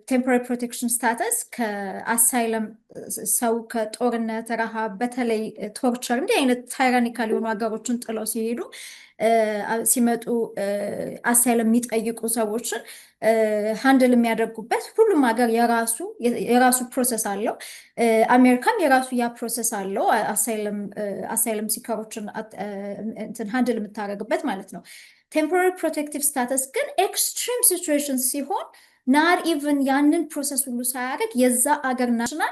Temporary protection status ከ asylum ሰው ከጦርነት፣ ረሃብ፣ በተለይ torture እንዲህ አይነት tyrannical የሆኑ ሀገሮችን ጥለው ሲሄዱ ሲመጡ asylum የሚጠይቁ ሰዎችን handle የሚያደርጉበት ሁሉም ሀገር የራሱ process አለው። አሜሪካም የራሱ ያ process አለው፣ asylum seeker ኦችን handle የምታደርግበት ማለት ነው። Temporary protective status ግን extreme situation ሲሆን not even ያንን process ሁሉ ሳያደርግ የዛ አገር national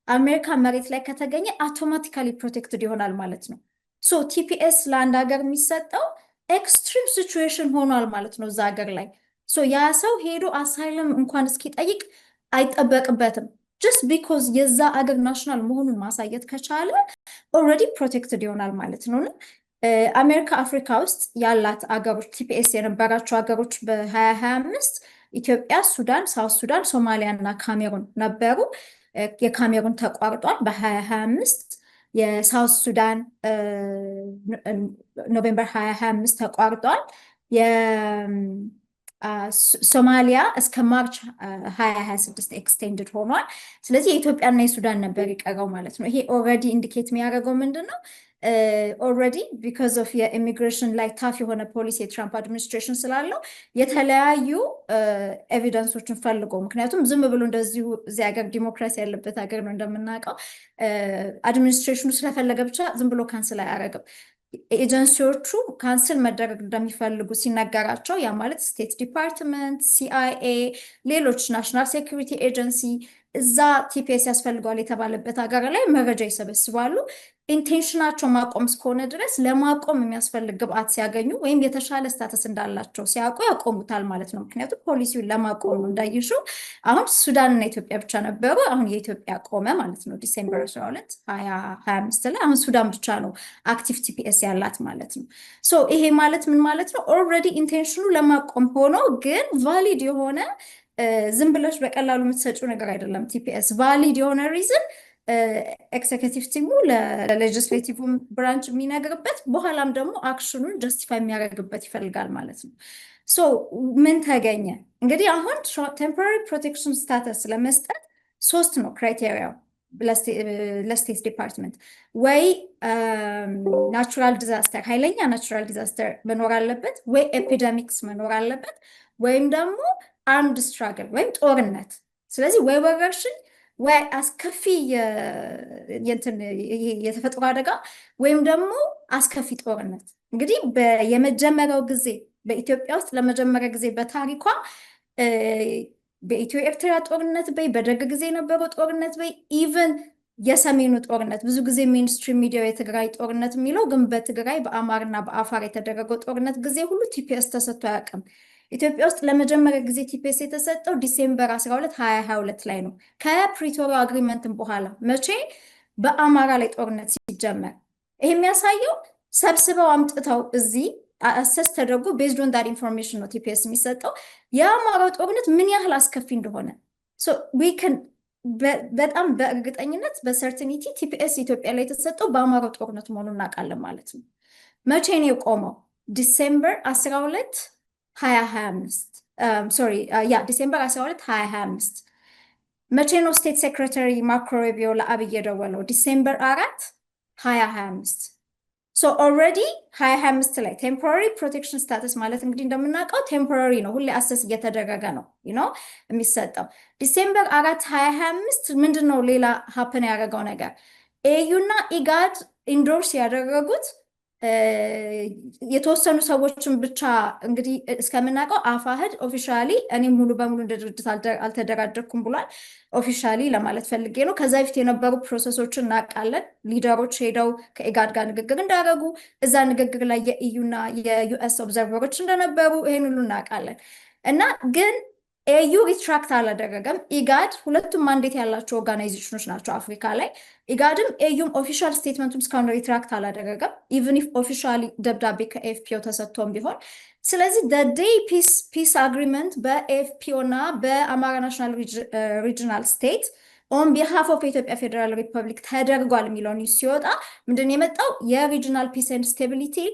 አሜሪካ መሬት ላይ ከተገኘ automatically protected ይሆናል ማለት ነው። So TPS ለአንድ ሀገር የሚሰጠው extreme situation ሆኗል ማለት ነው እዛ ሀገር ላይ። So ያ ሰው ሄዶ asylum እንኳን እስኪጠይቅ አይጠበቅበትም። Just because የዛ አገር national መሆኑን ማሳየት ከቻለ already protected ይሆናል ማለት ነው። እና አሜሪካ አፍሪካ ውስጥ ያላት አገሮች፣ TPS የነበራቸው ሀገሮች በ2025 ኢትዮጵያ፣ ሱዳን፣ South Sudan፣ ሶማሊያ እና ካሜሩን ነበሩ። የካሜሩን ተቋርጧል በ2025። የ South Sudan November 2025 ተቋርጧል። የሶማሊያ እስከ March 2026 extended ሆኗል። ስለዚህ የኢትዮጵያና የሱዳን ነበር የቀረው ማለት ነው። ይሄ already indicate የሚያደርገው ምንድን ነው? Already because of የ ኢሚግሬሽን ላይ tough የሆነ ፖሊሲ የትራምፕ administration ስላለው የተለያዩ evidence ኦችን ፈልጎ፣ ምክንያቱም ዝም ብሎ እንደዚሁ እዚህ ሀገር ዲሞክራሲ ያለበት ሀገር ነው እንደምናውቀው፣ administration ኑ ስለፈለገ ብቻ ዝም ብሎ cancel አያደርግም። Agency ዎቹ cancel መደረግ እንደሚፈልጉ ሲነገራቸው፣ ያ ማለት State Department፣ CIA፣ ሌሎች National Security Agency እዛ TPS ያስፈልገዋል የተባለበት ሀገር ላይ መረጃ ይሰበስባሉ። Intention ኣቸው ማቆም እስከሆነ ድረስ ለማቆም የሚያስፈልግ ግብአት ሲያገኙ ወይም የተሻለ status እንዳላቸው ሲያውቁ ያቆሙታል ማለት ነው። ምክንያቱም ፖሊሲውን ለማቆም ነው። እንዳይሹ አሁን ሱዳንና ኢትዮጵያ ብቻ ነበሩ። አሁን የኢትዮጵያ ቆመ ማለት ነው። December 12 2025 ላይ አሁን ሱዳን ብቻ ነው active TPS ያላት ማለት ነው። So ይሄ ማለት ምን ማለት ነው? Already intention ኑ ለማቆም ሆኖ ግን valid የሆነ፣ ዝም ብለሽ በቀላሉ የምትሰጪው ነገር አይደለም። TPS valid የሆነ reason executive team ኡ ለ legislative branch የሚነግርበት፣ በኋላም ደግሞ action ኑን justify የሚያደርግበት ይፈልጋል ማለት ነው። So ምን ተገኘ? እንግዲህ አሁን temporary protection status ለመስጠት ሶስት ነው criteria ው ለ State Department። ወይ natural disaster፣ ኃይለኛ natural disaster መኖር አለበት፣ ወይ epidemics መኖር አለበት፣ ወይም ደግሞ armed struggle ወይም ጦርነት። ስለዚህ ወይ ወረርሽኝ ወይ አስከፊ የተፈጥሮ አደጋ ወይም ደግሞ አስከፊ ጦርነት። እንግዲህ የመጀመሪያው ጊዜ በኢትዮጵያ ውስጥ ለመጀመሪያ ጊዜ በታሪኳ በኢትዮ ኤርትራ ጦርነት በይ፣ በደርግ ጊዜ የነበረው ጦርነት በይ፣ even የሰሜኑ ጦርነት፣ ብዙ ጊዜ mainstream media ው የትግራይ ጦርነት የሚለው ግን በትግራይ፣ በአማራና በአፋር የተደረገው ጦርነት ጊዜ ሁሉ TPS ተሰጥቶ አያውቅም። ኢትዮጵያ ውስጥ ለመጀመሪያ ጊዜ TPS የተሰጠው December 12 2022 ላይ ነው። ከፕሪቶሪያ agreement ን በኋላ መቼ በአማራ ላይ ጦርነት ሲጀመር። ይሄ የሚያሳየው ሰብስበው አምጥተው እዚህ assess ተደርጎ based on that information ነው TPS የሚሰጠው። የአማራው ጦርነት ምን ያህል አስከፊ እንደሆነ በጣም በእርግጠኝነት በ certainty TPS ኢትዮጵያ ላይ የተሰጠው በአማራው ጦርነት መሆኑን እናውቃለን ማለት ነው። መቼ ነው የቆመው? December 12 2025፣ sorry, yeah, December 12 2025። መቼ ነው State Secretary ማርኮ ሩቢዮ ለአብይ የደወለው? December 4 2025። So already 2025 ላይ temporary protection status ማለት እንግዲህ እንደምናውቀው temporary ነው፣ ሁሌ assess እየተደረገ ነው የሚሰጠው። December 4 2025 ምንድን ነው ሌላ happen ያደረገው ነገር? AU እና ኢጋድ endorse ያደረጉት የተወሰኑ ሰዎችን ብቻ፣ እንግዲህ እስከምናውቀው አፋህድ officially እኔ ሙሉ በሙሉ እንደ ድርጅት አልተደራደርኩም ብሏል። Officially ለማለት ፈልጌ ነው። ከዛ በፊት የነበሩ process ኦችን እናውቃለን። Leader ኦች ሄደው ከኢጋድ ጋር ንግግር እንዳደረጉ፣ እዛ ንግግር ላይ የ EU እና የ US observer ኦች እንደነበሩ ይሄን ሁሉ እናውቃለን። እና ግን AU retract አላደረገም። ኢጋድ፣ ሁለቱም mandate ያላቸው organization ኖች ናቸው አፍሪካ ላይ። ኢጋድም AU ም official statement ኡን እስካሁን retract አላደረገም፣ even if officially ደብዳቤ ከ AFPO ተሰጥቶም ቢሆን። ስለዚህ the peace agreement በ AFPO እና በአማራ National Regional State on behalf of የኢትዮጵያ ፌዴራል ሪፐብሊክ ተደርጓል የሚለው news ሲወጣ ምንድን ነው የመጣው? የ regional peace and stability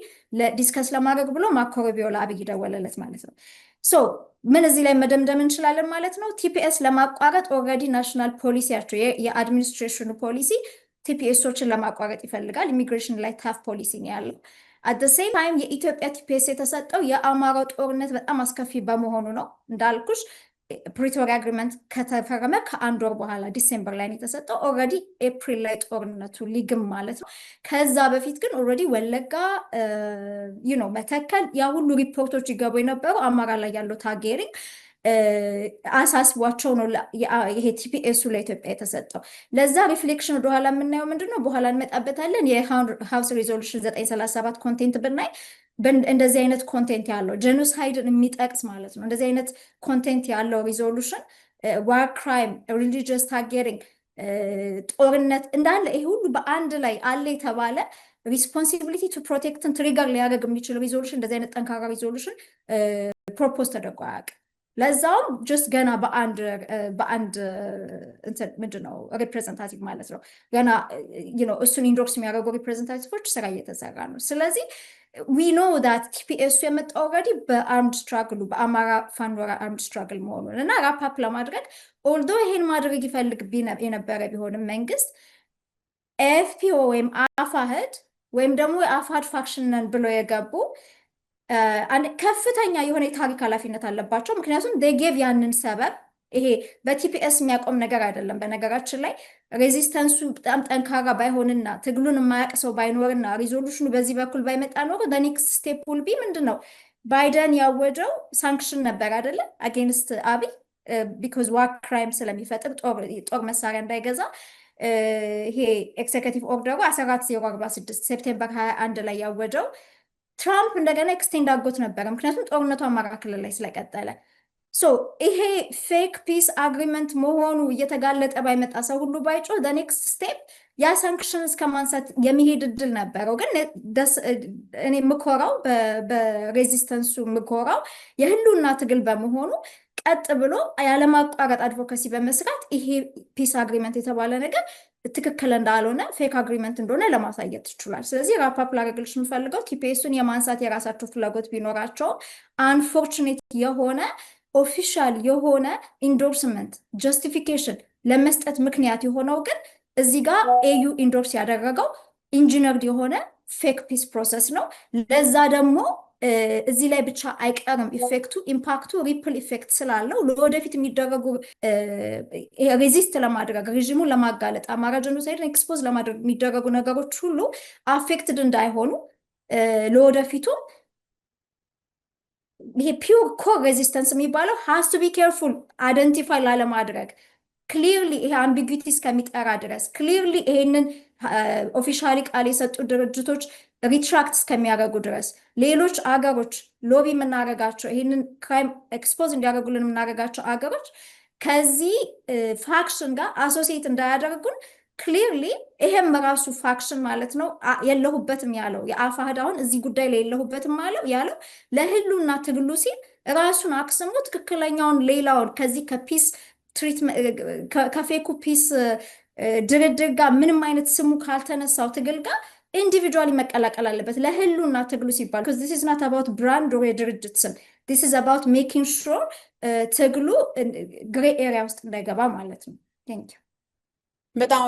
discuss ለማድረግ ብሎ ማርኮ ሩቢዮ ለአብይ ደወለለት ማለት ነው። So ምን እዚህ ላይ መደምደም እንችላለን ማለት ነው? TPS ለማቋረጥ already national ፖሊሲያቸው፣ የ administration ኑ ፖሊሲ TPS ኦችን ለማቋረጥ ይፈልጋል። ኢሚግሬሽን ላይ tough policy ነው ያለው። At same time የኢትዮጵያ TPS የተሰጠው የአማራው ጦርነት በጣም አስከፊ በመሆኑ ነው። እንዳልኩሽ ፕሪቶሪያ agreement ከተፈረመ ከአንድ ወር በኋላ December ላይ ነው የተሰጠው። Already April ላይ ጦርነቱ ሊግም ማለት ነው። ከዛ በፊት ግን already ወለጋ፣ መተከል ያ ሁሉ ሪፖርቶች ይገቡ የነበሩ አማራ ላይ ያለው targeting አሳስቧቸው ነው ይሄ TPS ኡ ለኢትዮጵያ የተሰጠው። ለዛ reflection ወደኋላ የምናየው ምንድን ነው? በኋላ እንመጣበታለን። የ House Resolution 937 content ብናይ እንደዚህ አይነት content ያለው፣ genocide ን የሚጠቅስ ማለት ነው። እንደዚህ አይነት content ያለው resolution፣ war crime፣ religious targeting፣ ጦርነት እንዳለ ይሄ ሁሉ በአንድ ላይ አለ የተባለ responsibility to protect ን trigger ሊያደርግ የሚችል resolution፣ እንደዚህ አይነት ጠንካራ resolution propose ተደርጎ አያውቅም። ለዛውም just ገና በአንድ ምንድን ነው representative ማለት ነው። ገና እሱን endorse የሚያደርጉ representative ኦች ስራ እየተሰራ ነው። ስለዚህ we know that TPS ኡ የመጣው already በ armed struggle ኡ፣ በአማራ ፋኖ armed struggle መሆኑን። እና wrap up ለማድረግ፣ although ይሄን ማድረግ ይፈልግ የነበረ ቢሆንም መንግስት AFPO ወይም አፋህድ ወይም ደግሞ የአፋህድ faction ነን ብለው የገቡ ከፍተኛ የሆነ የታሪክ ኃላፊነት አለባቸው። ምክንያቱም gave ያንን ሰበብ። ይሄ በ TPS የሚያቆም ነገር አይደለም። በነገራችን ላይ resistance ኡ በጣም ጠንካራ ባይሆንና ትግሉን የማያውቅ ሰው ባይኖርና resolution ኑ በዚህ በኩል ባይመጣ ኖሮ next step will be ምንድን ነው? ባይደን ያወጀው sanction ነበር አይደለ? Against አብይ because war crime ስለሚፈጥር ጦር መሳሪያ እንዳይገዛ። ይሄ executive order ኡ 14046 September 21 ላይ ያወጀው ትራምፕ እንደገና extend አድርጎት ነበረ። ምክንያቱም ጦርነቱ አማራ ክልል ላይ ስለቀጠለ። So ይሄ fake peace agreement መሆኑ እየተጋለጠ ባይመጣ፣ ሰው ሁሉ ባይጮህ next step ያ sanction እስከ ማንሳት የሚሄድ እድል ነበረው። ግን እኔ የምኮራው፣ በ resistance ኡ የምኮራው የህልውና ትግል በመሆኑ ቀጥ ብሎ ያለማቋረጥ advocacy በመስራት ይሄ peace agreement የተባለ ነገር ትክክል እንዳልሆነ፣ fake agreement እንደሆነ ለማሳየት ይችላል። ስለዚህ wrap up ላደርግልሽ የምፈልገው TPS ኡን የማንሳት የራሳቸው ፍላጎት ቢኖራቸውም unfortunate የሆነ official የሆነ endorsement justification ለመስጠት ምክንያት የሆነው ግን እዚህ ጋር AU endorse ያደረገው engineered የሆነ fake peace process ነው። ለዛ ደግሞ እዚህ ላይ ብቻ አይቀርም effect ኡ፣ impact ኡ ripple effect ስላለው ለወደፊት የሚደረጉ resist ለማድረግ፣ regime ኡን ለማጋለጥ፣ አማራ genocide ን expose ለማድረግ የሚደረጉ ነገሮች ሁሉ affected እንዳይሆኑ ለወደፊቱ ይሄ pure core resistance የሚባለው has to be careful identify ላለማድረግ፣ clearly ይሄ ambiguity እስከሚጠራ ድረስ፣ clearly ይሄንን officially ቃል የሰጡ ድርጅቶች retract እስከሚያደርጉ ድረስ፣ ሌሎች አገሮች lobby የምናደርጋቸው፣ ይህንን crime expose እንዲያደርጉልን የምናደርጋቸው አገሮች ከዚህ faction ጋር associate እንዳያደርጉን clearly ይሄም ራሱ faction ማለት ነው የለሁበትም ያለው የአፋህድ አሁን እዚህ ጉዳይ ላይ የለሁበትም አለው ያለው ለህልውና ትግሉ ሲል ራሱን አክስሞ ትክክለኛውን ሌላውን ከዚህ ከ peace ከ fake ኡ peace ድርድር ጋር ምንም አይነት ስሙ ካልተነሳው ትግል ጋር individually መቀላቀል አለበት ለህልውና ትግሉ ሲባል። This is not about brand ወይ የድርጅት ስም፣ this is about making sure ትግሉ gray area ውስጥ እንዳይገባ ማለት ነው። Thank you። በጣም